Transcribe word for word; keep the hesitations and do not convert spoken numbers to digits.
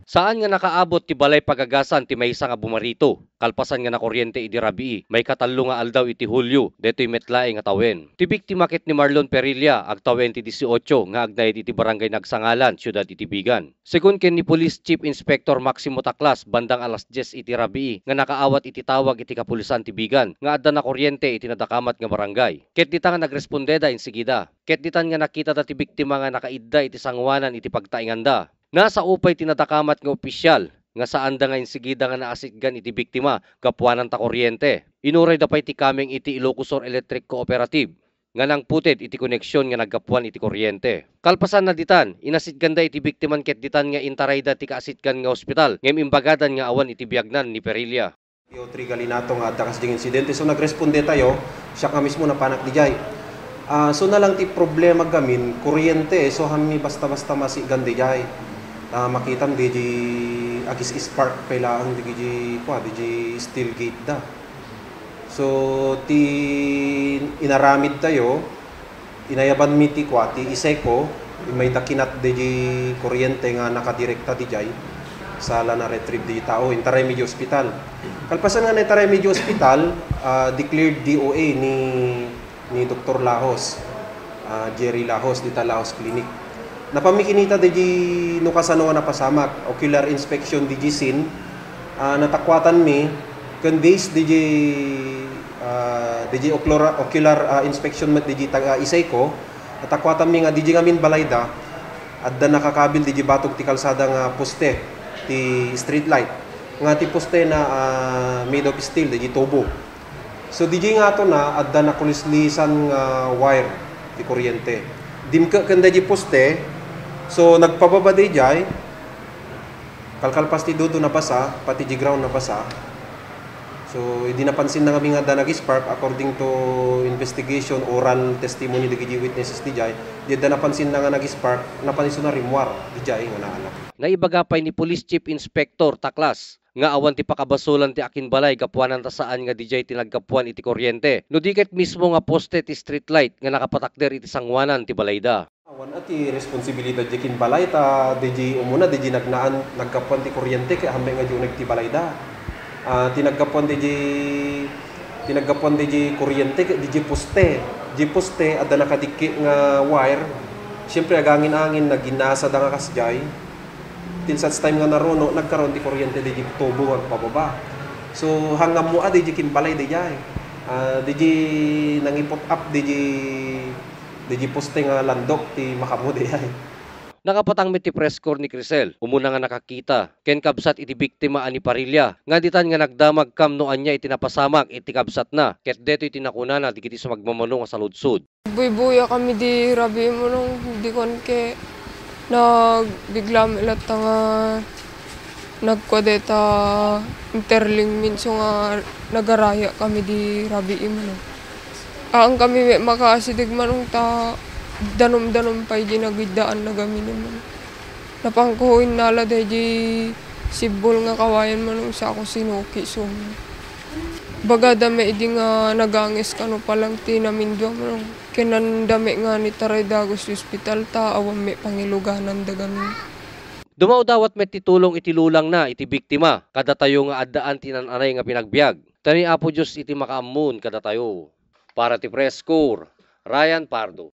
Saan nga nakaabot ti balay pagagasan ti maysa nga bumarito, kalpasan nga nakoriente idi rabii, maikatallo nga aldaw iti Hulio, detoy met laeng nga tawen. Ti biktima ket ni Marlon Perilla, agtawen ti dieciocho, nga agnaed iti Barangay Nagsangalan, Siudad iti Vigan. Segun ken ni Police Chief Inspector Maximo Taclas, bandang alas dies iti rabii nga nakaawat iti tawag iti kapulisan ti Vigan nga adda nakoriente iti nadakamat nga barangay. Ket dita nga nagrespondeda insigida. Ket ditan nga nakitada ti biktima nga nakaidda iti sangoanan iti pagtaenganda. Nasao pay ti nadakamat nga opisyal nga saanda nga insigida nga naasitgan iti biktima gapuanan ta koriente. Inurayda pay ti kameng iti Ilocosur Electric Cooperative nga nangputed iti koneksion nga naggapuan iti koriente. Kalpasanna ditan, inasitganda iti biktiman ket ditan nga intarayda ti kaasitgan nga ospital ngem imbagadan nga awan iti biagnan ni Perilla. P O three Galinato nga adda kasdiay insidente. So, nagresponde tayo, siak nga mismo napanak dijay. Ah, so, na lang ti problema gamin, kuryente, so, hammi basta-basta masigan dijay. Ah, makitam dijay agis-spark pay laeng dijay, kua, dijay steel gate da. So, ti inaramid tayo, inayabanmi ti kua, ti Iseco, immay da kinat dijay kuryente nga nakadirekta dijay, sala na-retrieve dijay tao, intaraymi dijay ospital. Kalpasan nga naitaray mi dijay ospital, ah, declared D O A ni, ni Doktor Lahos, ah, Jerry Lahos, dita Lahos Clinic. Napanmi kinita dijay no kasano a napasamak, ocular inspection dijay scene, ah, natakuatanmi, ken based dijay, ah, dijay ocular, ocular, ah, inspection met dijay taga Iseco, natakuatanmi nga dijay ngamin balayda, adda nakakabil dijay batog ti kalsada nga poste, ti street light, nga ti poste na, ah, made of steel, dijay tubo. So, dijay nga ato na, adda nakulislisan nga wire ti kuryente. Dimke ken dijay poste, so, nagpababa dijay, kalkalpas ti dudo nabasa, pati di ground nabasa. So, idi napansin na ngamin nga adda nag-spark, according to investigation, oral testimony dagiti witnesses dijay, di adda napansin na nga nag-spark, napansin na rimwar dijay nga naalak. Naibaga pay ni Police Chief Inspector Taclas nga awan ti pakabasolan ti akinbalay gapuanan ta saan nga dijay ti naggapuan iti kuryente, no di ket mismo nga poste ti street light nga nakapatakder iti sangoanan ti balayda. Awan a ti responsibilidad dijay kinbalay ta dijay umuna dijay nagnaan naggapuan ti kuryente ket hammek nga dijay uneg ti balayda. Ah, ti naggapuan dijay, ti naggapuan dijay kuryente ket dijay poste. Dijay poste adda nakadikki nga wire. Siyempre, agangin-angin, naginasa da nga kasjay. Till such time nga naruno, nagkaroon ti kuryente dijay tubo nga agpababa. So, hangammo a dijay kinbalay dijay. Ah, dijay nangiput-up dijay, dijay poste nga landok ti makammo dijay. Nakapatang met ti press corps ni Crisel, umuna nga nakakita, ken kabsat iti biktima a ni Parilla, nga ditan nga nagdamag kam no ania iti napasamak iti kabsatna, ket detoy ti nakunana dagiti sumagmamano nga saludsod. Nagbuybuya kami di rabii manong, di kuan ket nagbigla met latta nga nagkua dayta interling minso nga nagaraya kami di rabii manong. Haan kami met makaasideg manong ta danum-danum pay di nagiddaanna gamin manong. Napanko innala daydi sibbol nga kawayan manong, sako sinuki so. Bagada met idi nga naganges kano palang ti namindua manong. Kinanda met nga nitaray dagus ti ospital ta awan met pangilugananda gamin. Dumawdawat met ti tulong iti lulangna iti biktima, kadatayo nga addaan ti nan-anay nga pinagbiag. Ta ni Apo Dios iti makaammoen kadatayo. Para ti Press Corps, Ryan Pardo.